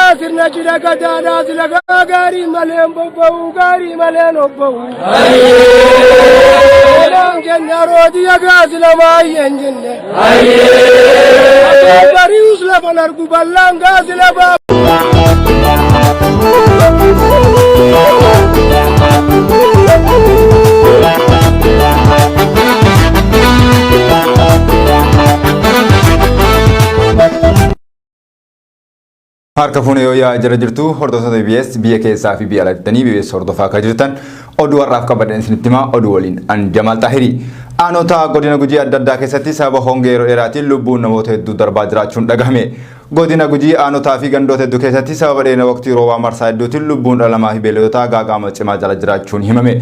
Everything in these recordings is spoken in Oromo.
Gadaa sirna cidha gadaadhaa sila gaarii maleen bobba'u gaarii maleen obba'u. Olaan jenne roodiyya gaasila maayyeen jenne. Bari'us lafan argu bal'aan gaasila baa. Harka fuune yoo yaa jira jirtu hordoftoota BBS biyya keessaa fi biyya alaatti BBS hordofaa akka jirtan oduu har'aaf qabadhan isinitti himaa oduu waliin an Jamaal Xaahirii. Aanota godina Gujii adda addaa keessatti sababa hongee yeroo dheeraatiin lubbuun namoota hedduu darbaa jiraachuun dhagahame. Godina Gujii aanotaa fi gandoota hedduu keessatti sababa dheerina waqtii roobaa marsaa hedduutiin lubbuun dhala namaa fi beeyladootaa gaaga'ama cimaa jala jiraachuun himame.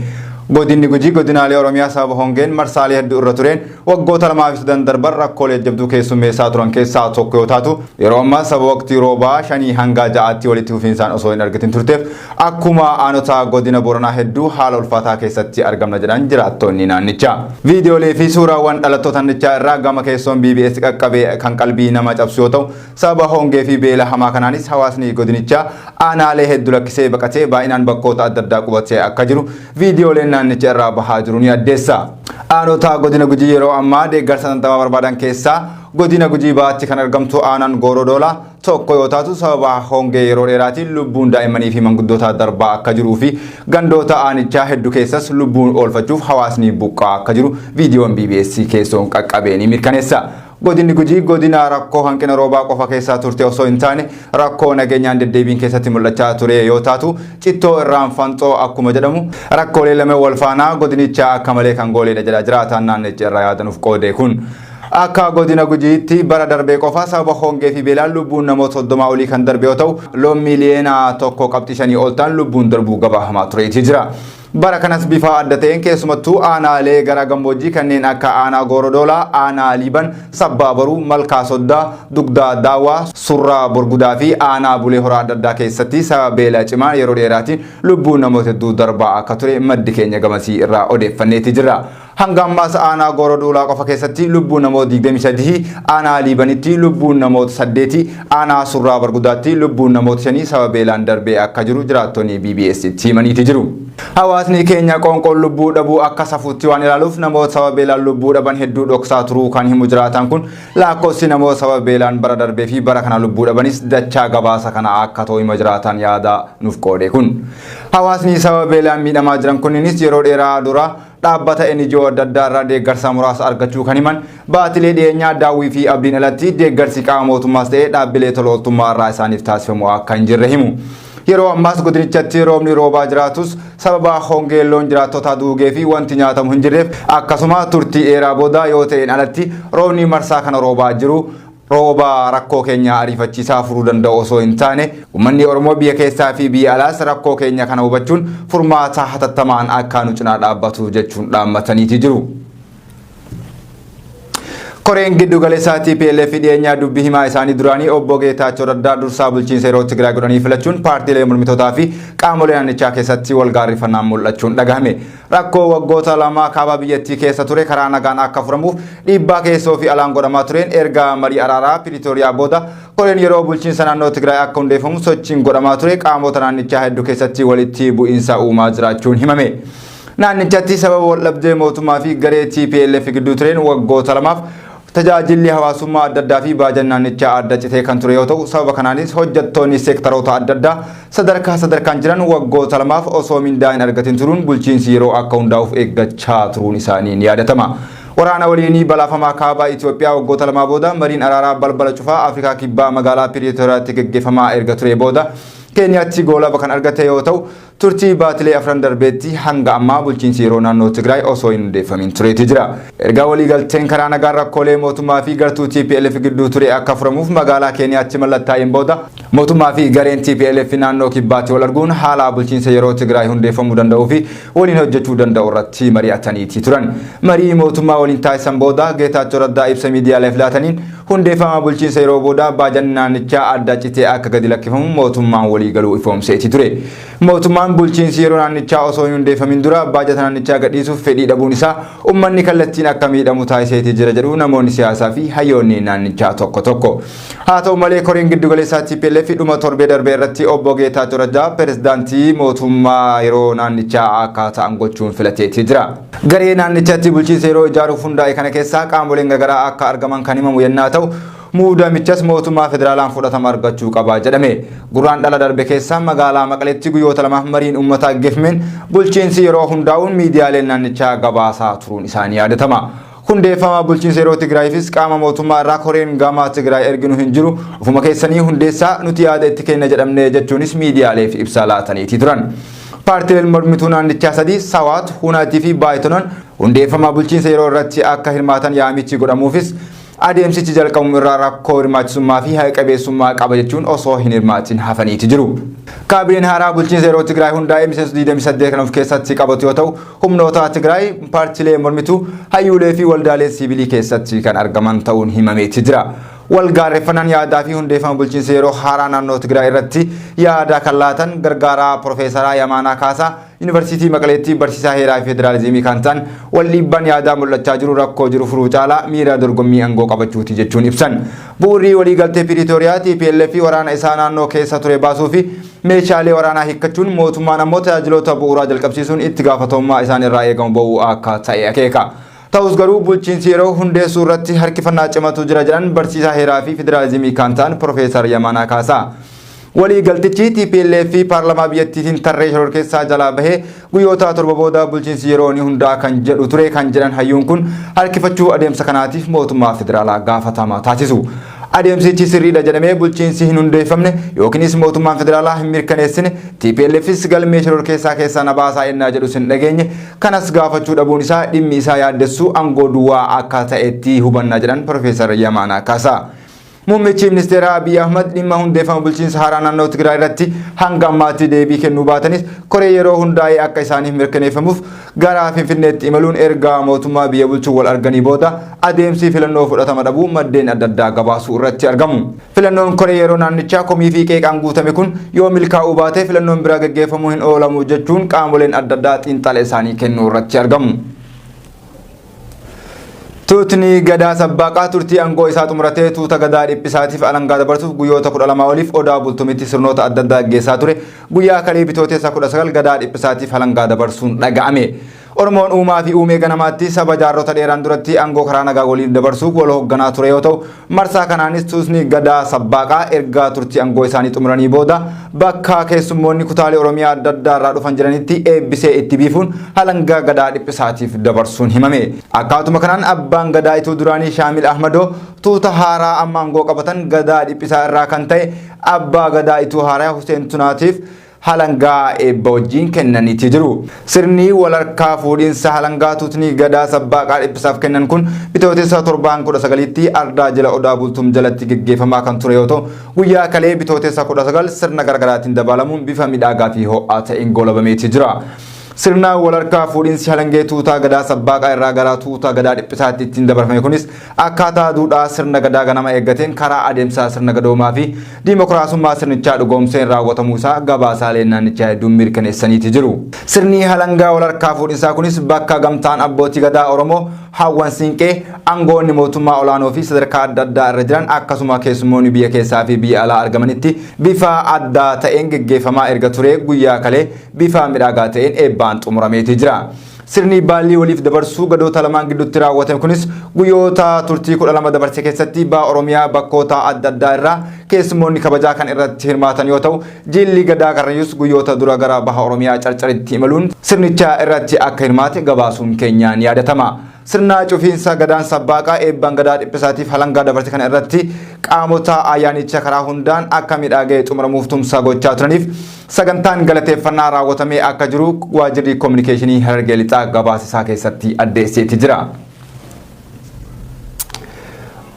Godinni Gujii godinaalee Oromiyaa sababa hongeen marsaalee hedduu irra tureen waggoota lamaa fi sadan darban rakkoolee jabduu keessummeessaa turan keessaa tokko yoo taatu, yeroo ammaa sababa waqtii roobaa shanii hanga ja'aatti walitti fufiinsaan osoo hin argatin turteef akkuma aanota godina Booranaa hedduu haala ulfaataa keessatti argamna jedhan jiraattonni naannichaa. Viidiyoolee fi suuraawwan dhalattoota naannichaa irraa gama keessoon BBS qaqqabe kan qalbii nama cabsu yoo ta'u, sababa hongee fi beela hamaa kanaanis hawaasni godinichaa aanaalee hedduu lakkisee baqatee baay'inaan bakkoota adda addaa qubatee akka jiru viidiyooleen naannicha irraa bahaa jiru ni addeessa. Aanota godina Gujii yeroo ammaa deeggarsa tantamaa barbaadan keessaa godina Gujii Bahaatti kan argamtu aanaan Goorodoolaa tokko yoo taatu sababa hongee yeroo dheeraatiin lubbuun daa'immanii fi manguddootaa darbaa akka jiruu fi gandoota aanichaa hedduu keessas lubbuun oolfachuuf hawaasni buqqaa akka jiru viidiyoon BBS keessoon qaqqabee ni mirkaneessa. Godinni Gujii godina rakkoo hanqina roobaa qofa keessaa turte osoo hin taane rakkoo nageenyaan deddeebiin keessatti mul'achaa ture yoo taatu cittoo irraan fanxoo akkuma jedhamu rakkoolee lameen wal faanaa godinichaa akka malee kan gooleedha jedha jiraataan naannicha irraa yaadanuuf qoode kun. Akka godina Gujiitti bara darbee qofa sababa hongee fi beelaan lubbuun namoota 30 olii kan darbe yoo ta'u loon miiliyoona 1.5 ol ta'an lubbuun darbuu gabaafamaa tureeti jira. Bara kanas bifa adda ta'een keessumattuu aanaalee gara gammoojjii kanneen akka aanaa Goorodoolaa, aanaa Liiban, Sabbaa Boruu, Malkaa Soddaa, Dugdaa Daawwaa, Surraa Borgudaa fi aanaa Bulee Horaa adda addaa keessatti sababa beela cimaa yeroo dheeraatiin lubbuun namoota hedduu darbaa akka ture maddi keenya gamasii irraa odeeffanneeti jirra. Hanga ammaas aanaa Gooroduulaa qofa keessatti lubbuun namoota 23, aanaa Liibanitti lubbuun namoota 8, aanaa Surraa Bargudaatti lubbuun namoota 5 sababa beelaan darbee akka jiru jiraattonni BBS'tti himaniiti jiru. Hawaasni keenya qoonqoon lubbuu dhabuu akka safuutti waan ilaaluuf namoota sababa beelaan lubbuu dhaban hedduu dhoksaa turuu kan himu jiraataan kun lakkoofsi namoota sababa beelaan bara darbee fi bara kana lubbuu dhabanis dachaa gabaasa kana akka ta'u hima jiraataan yaada nuuf qoode kun. Hawaasni sababa beelaan miidhamaa jiran kunniinis yeroo dheeraa dura dhaabbata NGO adda addaa irraa deeggarsa muraasa argachuu kan himan baatilee dhiyeenyaa daawwii fi abdiin alatti deeggarsi qaama mootummaas ta'ee dhaabbilee tola ooltummaa irraa isaaniif taasifamu akka hin jirre himu. Yeroo ammaas godinichatti roobni roobaa jiraatus sababa hongeen loon jiraattotaa duugee fi wanti nyaatamu hin jirreef akkasuma turtii dheeraa booda yoo ta'een alatti roobni marsaa kana roobaa jiru rooba rakkoo keenya ariifachiisaa furuu danda'u osoo hin taane uummanni Oromoo biyya keessaa fi biyya alaas rakkoo keenya kana hubachuun furmaata hatattamaan akka nu cinaa dhaabbatu jechuun dhaammataniiti jiru. Koreen giddu galeessaa TPLF dhiyeenyaa dubbii himaa isaanii duraanii obbo Geetaachoo Raddaa dursaa bulchiinsa yeroo Tigraay godhanii filachuun paartiilee mormitootaa fi qaamolee naannichaa keessatti walgaarrifannaan mul'achuun dhagahame. Rakkoo waggoota lama kaaba biyyattii keessa ture karaa nagaan akka furamuuf dhiibbaa keessoo fi alaan godhamaa tureen erga marii araaraa Piriitooriyaa booda koreen yeroo bulchiinsa naannoo Tigraay akka hundeeffamu sochiin godhamaa ture qaamota naannichaa hedduu keessatti walitti bu'iinsa uumaa jiraachuun himame. Naannichatti sababa waldhabdee mootummaa fi garee TPLF gidduu tureen waggoota lamaaf tajaajilli hawaasummaa adda addaa fi baajanni naannichaa adda citee kan ture yoo ta'u sababa kanaanis hojjettoonni seektaroota adda addaa sadarkaa sadarkaan jiran waggoota lamaaf osoo mindaa hin argatin turuun bulchiinsi yeroo akka hundaa'uuf eeggachaa turuun isaanii ni yaadatama. Waraana waliinii balaafamaa kaabaa Itoophiyaa waggoota lamaa booda mariin araaraa balbala cufaa Afrikaa Kibbaa magaalaa Piriitooriyaatti gaggeeffamaa erga ture booda Keeniyaatti goolaba kan argate yoo ta'u turtii baatilee afran darbeetti hanga ammaa bulchiinsi yeroo naannoo Tigraay osoo hin hundeeffamin tureeti jira. Erga waliigalteen karaa nagaan rakkoolee mootummaa fi gartuu TPLF gidduu ture akka furamuuf magaalaa Keeniyaatti mallattaa'een booda mootummaa fi gareen TPLF naannoo kibbaatti wal arguun haala bulchiinsa yeroo Tigraay hundeeffamuu danda'uu fi waliin hojjechuu danda'u irratti mari'ataniiti turan. Marii mootummaa waliin taasisan booda Geetaachoo Raddaa ibsa miidiyaaleef laataniin hundeeffama bulchiinsa yeroo booda baajanni naannichaa adda citee akka gadi lakkifamu mootummaan waliigaluu ifoomseeti ture. Mootummaan Mootummaan bulchiinsi yeroo naannichaa osoo hin hundeeffamin dura baajata naannichaa gadhiisuuf fedhii dhabuun isaa uummanni kallattiin akka miidhamu taasiseetii jira jedhu namoonni siyaasaa fi hayyoonni naannichaa tokko tokko. Haa ta'u malee, koreen giddugaleessaa TPLF dhuma torbee darbee irratti obbo Geetaachoo Raddaa pirezidaantii mootummaa yeroo naannichaa akka ta'an gochuun filateetii jira. Garee naannichatti bulchiinsa yeroo ijaaruuf hundaa'e kana keessaa qaamoleen garaagaraa akka argaman kan himamu yennaa ta'u, muudamichas mootummaa federaalaan fudhatama argachuu qaba jedhame. Guraandhala darbe keessa magaalaa Maqaleetti guyyoota 2f mariin uummataa gaggeeffameen bulchiinsi yeroo hundaa'uun miidiyaaleen naannichaa gabaasaa turuun isaanii yaadatama. Hundeeffama bulchiinsa yeroo Tigraayifis qaama mootummaa irraa koreen gama Tigraay erginu hin jiru, ofuma keessanii hundeessaa, nuti yaada itti kenna jedhamne jechuunis miidiyaaleef ibsa laataniitii turan. Paartileen mormituu naannichaa sadii, Sawaat, Huunaatii fi Baayitonoon, hundeeffama bulchiinsa yeroo irratti akka hirmaatan yaamichi godhamuufis adeemsichi jalqabamu irraa rakkoo hirmaachisummaa fi haqa qabeessummaa qaba jechuun osoo hin hirmaatin hafaniiti jiru. Kaabineen haaraa bulchiinsa yeroo Tigraay hundaa'ee miseensota 28 kan of keessatti qabatu yoo ta'u, humnoota Tigraay, paartilee mormituu, hayyuulee fi waldaalee siivilii keessatti kan argaman ta'uun himameeti jira. Wal gaarreeffannaan yaadaa fi hundeeffama bulchiinsa yeroo haaraa naannoo Tigraay irratti yaada kan laatan gargaaraa Profeesaraa Yamaanaa Kaasaa, Yuunivarsiitii Maqaleetti barsiisaa heeraa fi federaalizimii kan ta'an, wal dhiibbaan yaadaa mul'achaa jiru rakkoo jiru furuu caalaa miira dorgommii aangoo qabachuuti jechuun ibsan. Bu'uurri waliigaltee Piriitooriyaa TPLF fi waraana isaa naannoo keessa ture baasuu fi meeshaalee waraanaa hiikkachuun, mootummaan ammoo tajaajiloota bu'uuraa jalqabsiisuun itti gaafatamummaa isaan irraa eegamu ba'uu akka ta'e akeeka. Ta'us garuu bulchiinsi yeroo hundeessuu irratti harkifannaa cimatu jira jedhan barsiisaa heeraa fi federaalizimii kan ta'an Profeesar Yamaanaa Kaasaa. Waliigaltichi TPLF fi paarlamaa biyyattiitiin tarree shororkeessaa jalaa bahee guyyoota 7 booda bulchiinsi yeroo ni hundaa kan jedhu ture kan jedhan hayyuun kun, harkifachuu adeemsa kanaatiif mootummaa federaalaa gaafatama taasisu. Adeemsichi sirriidha jedhamee bulchiinsi hin hundeeffamne yookiinis mootummaan federaalaa hin mirkaneessine, TPLFis galmee shororkeessaa keessaa na baasaa ennaa jedhus hin dhageenye, kanas gaafachuu dhabuun isaa dhimmi isaa yaaddessuu aangoo duwwaa akka ta'etti hubanna jedhan Profeesar Yamaanaa Kaasaa. Muummichi ministeeraa Abiy Ahmad dhimma hundeeffama bulchiinsa haaraa naannoo Tigraay irratti hanga ammaatti deebii kennuu baatanis, koree yeroo hundaa'ee akka isaaniif mirkaneeffamuuf gara Finfinneetti imaluun erga mootummaa biyya bulchuu wal arganii booda adeemsi filannoo fudhatama dhabuu maddeen adda addaa gabaasuu irratti argamu. Filannoon koree yeroo naannichaa komii fi qeeqaan guutame kun yoo milkaa'uu baate filannoon biraa gaggeeffamuu hin oolamu jechuun qaamoleen adda addaa xiinxala isaanii kennuu irratti argamu. Tuutni Gadaa Sabbaaqaa turtii aangoo isaa xumuratee tuuta Gadaa Dhiphisaatiif alangaa dabarsuuf guyyoota 12 oliif Odaa Bultumitti sirnoota adda addaa gaggeessaa ture guyyaa kalee Bitootessa 19 Gadaa Dhiphisaatiif alangaa dabarsuun dhaga'ame. Oromoon uumaa fi uumee ganamaatti saba jaarrota dheeraan duratti aangoo karaa nagaa waliif dabarsuuf wal hoogganaa ture yoo ta'u, marsaa kanaanis tuutni Gadaa Sabbaaqaa ergaa turtii aangoo isaanii xumuranii booda bakka keessummoonni kutaalee Oromiyaa adda addaa irraa dhufan jiranitti eebbisee itti biifuun alangaa Gadaa Dhiphisaatiif dabarsuun himame. Akkaatuma kanaan abbaan Gadaa Ituu duraanii Shaamil Ahmadoo tuuta haaraa amma aangoo qabatan Gadaa Dhiphisaa irraa kan ta'e abbaa Gadaa Ituu haaraa Huseen Tunaatiif halangaa eebba wajjin kennaniiti jiru. Sirni walharkaa fuudhinsa halangaa tuutni Gadaa Sabbaaqaa Dhiphisaaf kennan kun Bitootessa 7 19tti ardaa jila Odaa Bultum jalatti geggeeffamaa kan ture yoo ta'u, guyyaa kalee Bitootessa 19 sirna garaagaraatiin dabalamuun bifa miidhagaa fi ho'aa ta'een goolabameeti jira. Sirna walharkaa fuudhinsi halangee tuutaa Gadaa Sabbaaqaa irraa gara tuuta Gadaa Dhiphisaatti ittiin dabarfame kunis akkaataa duudhaa sirna Gadaa ganama eeggateen karaa adeemsa sirna gadoomaa fi diimokiraasummaa sirnichaa dhugoomseen raawwatamuu isaa gabaasaaleen naannichaa hedduun mirkaneessaniiti jiru. Sirni halangaa walharkaa fuudhinsaa kunis bakka gamtaan abbootii Gadaa Oromoo, hawwan siinqee, aangoonni mootummaa olaanoo fi sadarkaa adda addaa irra jiran, akkasuma keessummoonni biyya keessaa fi biyya alaa argamanitti bifa addaa ta'een geggeeffamaa erga ture guyyaa kalee bifa midhaagaa ta'een eebbaan xumurameeti jira. Sirni baallii waliif dabarsuu gadoota lamaan gidduutti raawwatame kunis guyyoota turtii 12 dabarse keessatti baha Oromiyaa bakkoota adda addaa irraa keessummoonni kabajaa kan irratti hirmaatan yoo ta'u, jilli Gadaa Karrayyuus guyyoota dura gara baha Oromiyaa Carcaritti imaluun sirnicha irratti akka hirmaate gabaasuun keenyaan yaadatama. Sirna cufiinsa Gadaan Sabbaaqaa eebbaan Gadaa Dhiphisaatiif halangaa dabarse kana irratti qaamota ayyaanicha karaa hundaan akka miidhagee xumuramuuf tumsa gochaa turaniif sagantaan galateeffannaa raawwatamee akka jiru waajjirri koominikeeshinii Harargee Lixaa gabaasa isaa keessatti addeesseeti jira.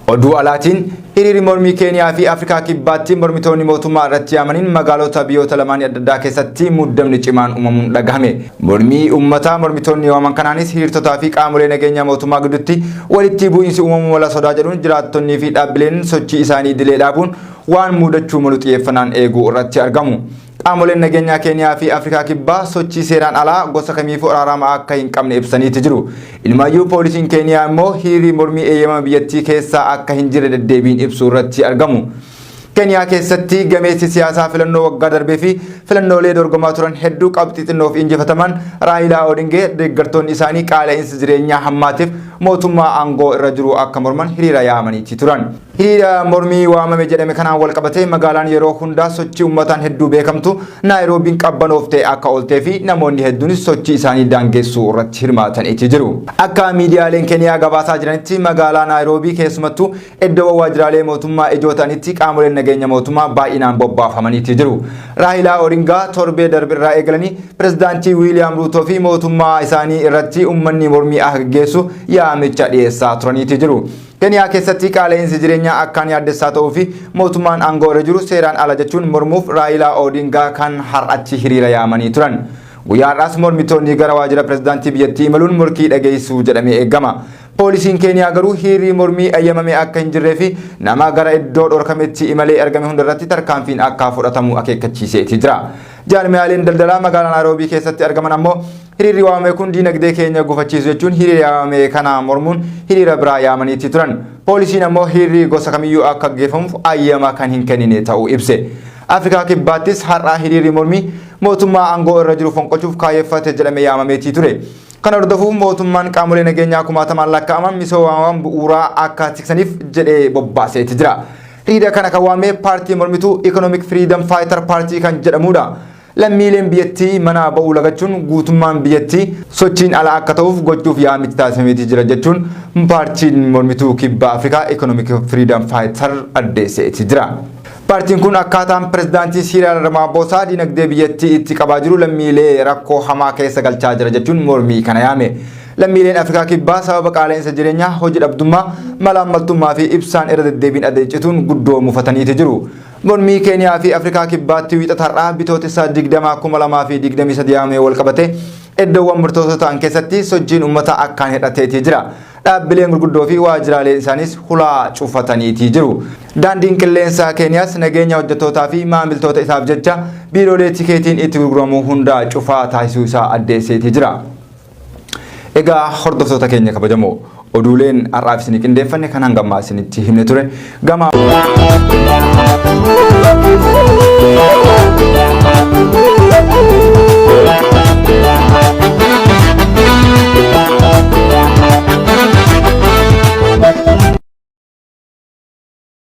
Oduu alaatiin, hiriirri mormii Keeniyaa fi Afrikaa Kibbaatti mormitoonni mootummaa irratti yaamaniin magaalota biyyoota lamaanii adda addaa keessatti muddamni cimaan uumamuun dhagahame. Mormii uummataa mormitoonni waaman kanaanis hiriirtotaa fi qaamolee nageenyaa mootummaa gidduutti walitti bu'iinsi uumamuu mala sodaa jedhuun jiraattonnii fi dhaabbileen sochii isaanii idilee dhaabuun waan mudachuu malu xiyyeeffannaan eeguu irratti argamu. Qaamoleen nageenyaa Keeniyaa fi Afrikaa Kibbaa sochii seeraan alaa gosa kamiifuu araarama akka hin qabne ibsaniiti jiru. Ilmaayyuu poolisiin Keeniyaa immoo hiriirri mormii eeyyama biyyattii keessaa akka hin jirre deddeebiin ibsuu irratti argamu. Keeniyaa keessatti gameessi siyaasaa filannoo waggaa darbee fi filannoolee dorgomaa turan hedduu qabxii xinnoof injifataman Raayilaa Odingee deeggartoonni isaanii qaala'insi jireenyaa hammaateef mootummaa aangoo irra jiru akka morman hiriira yaamaniiti turan. Hiriira mormii waamame jedhame kanaan wal qabatee magaalaan yeroo hundaa sochii uummataan hedduu beekamtu Naayiroobiin qabbanooftee akka ooltee fi namoonni hedduunis sochii isaanii daangessuu irratti hirmaataniiti jiru. Akka miidiyaaleen Keeniyaa gabaasaa jiranitti magaalaa Naayiroobii keessumattuu iddoowwan waajjiraalee mootummaa ijoo ta'anitti qaamoleen nageenya mootummaa baay'inaan bobbaafamaniiti jiru. Raahilaa Odingaa torbee darbe irraa eegalanii pirezidaantii Wiiliyaam Ruutoo fi mootummaa isaanii irratti uummanni mormii akka gaggeessu yaamicha dhiyeessaa turaniiti jiru. Keeniyaa keessatti qaala'insi jireenyaa akkaan yaaddessaa ta'uu fi mootummaan aangoo irra jiru seeraan ala jechuun mormuuf Raayilaa Odingaa kan har'achi hiriira yaamanii turan. Guyyaa har'aas mormitoonni gara waajjira pirezidaantii biyyattii imaluun morkii dhageessuu jedhamee eegama. Poolisiin Keeniyaa garuu hiriirri mormii eeyyamame akka hin jirree fi nama gara iddoo dhorkametti imalee argame hundarratti tarkaanfiin akka fudhatamu akeekkachiiseeti jira. Jaarmiyaaleen daldalaa magaalaa Naayiroobii keessatti argaman ammoo hiriirri waamame kun diinagdee keenya gufachiisu jechuun hiriira waamame kana mormuun hiriira biraa yaamaniitti turan. Poolisiin ammoo hiriirri gosa kamiyyuu akka gaggeeffamuuf ayyama kan hin kennine ta'uu ibse. Afrikaa Kibbaattis har'aa hiriirri mormii mootummaa aangoo irra jiru fonqolchuuf kaayyeffate jedhamee yaamameetii ture. Kana hordofuuf mootummaan qaamolee nageenyaa kumaatamaan lakkaa'aman misoomawwan bu'uuraa akka tiksaniif jedhee bobbaaseeti jira. Hiriira kana kan waame paartii mormituu Economic Freedom Fighter Party kan jedhamudha. Lammiileen biyyattii mana ba'uu lagachuun guutummaan biyyattii sochiin ala akka ta'uuf gochuuf yaamichi taasifameetii jira jechuun paartiin mormituu Kibba Afrikaa Economic Freedom Fighter addeesseeti jira. Paartiin kun akkaataan pirezidaantii Siiriil Ramaaphoosaa dinagdee biyyattii itti qabaa jiru lammiilee rakkoo hamaa keessa galchaa jira jechuun mormii kana yaame. Lammiileen Afrikaa Kibbaa sababa qaala'insa jireenyaa, hojii dhabdummaa, malaammaltummaa fi ibsaan irra deddeebiin adeemsituun guddoo mufataniiti jiru. Mormii Keeniyaa fi Afrikaa Kibbaatti wiixata har'aa bitootessa 20, 2023 yaamee wal qabate iddoowwan murtoota ta'an keessatti sochiin uummataa akkaan hir'ateetii jira. Dhaabbileen gurguddoo fi waajjiraaleen isaanis hulaa cufataniitii jiru. Daandiin qilleensaa Keeniyaas nageenya hojjettootaa fi maamiltoota isaaf jecha biiroolee tikeetiin itti gurguramu hundaa cufaa taasisuu isaa addeesseetii jira. Egaa hordoftoota keenya kabajamoo, oduuleen har'aaf isinii qindeeffanne kan hanga ammaa isinitti himne ture. Gama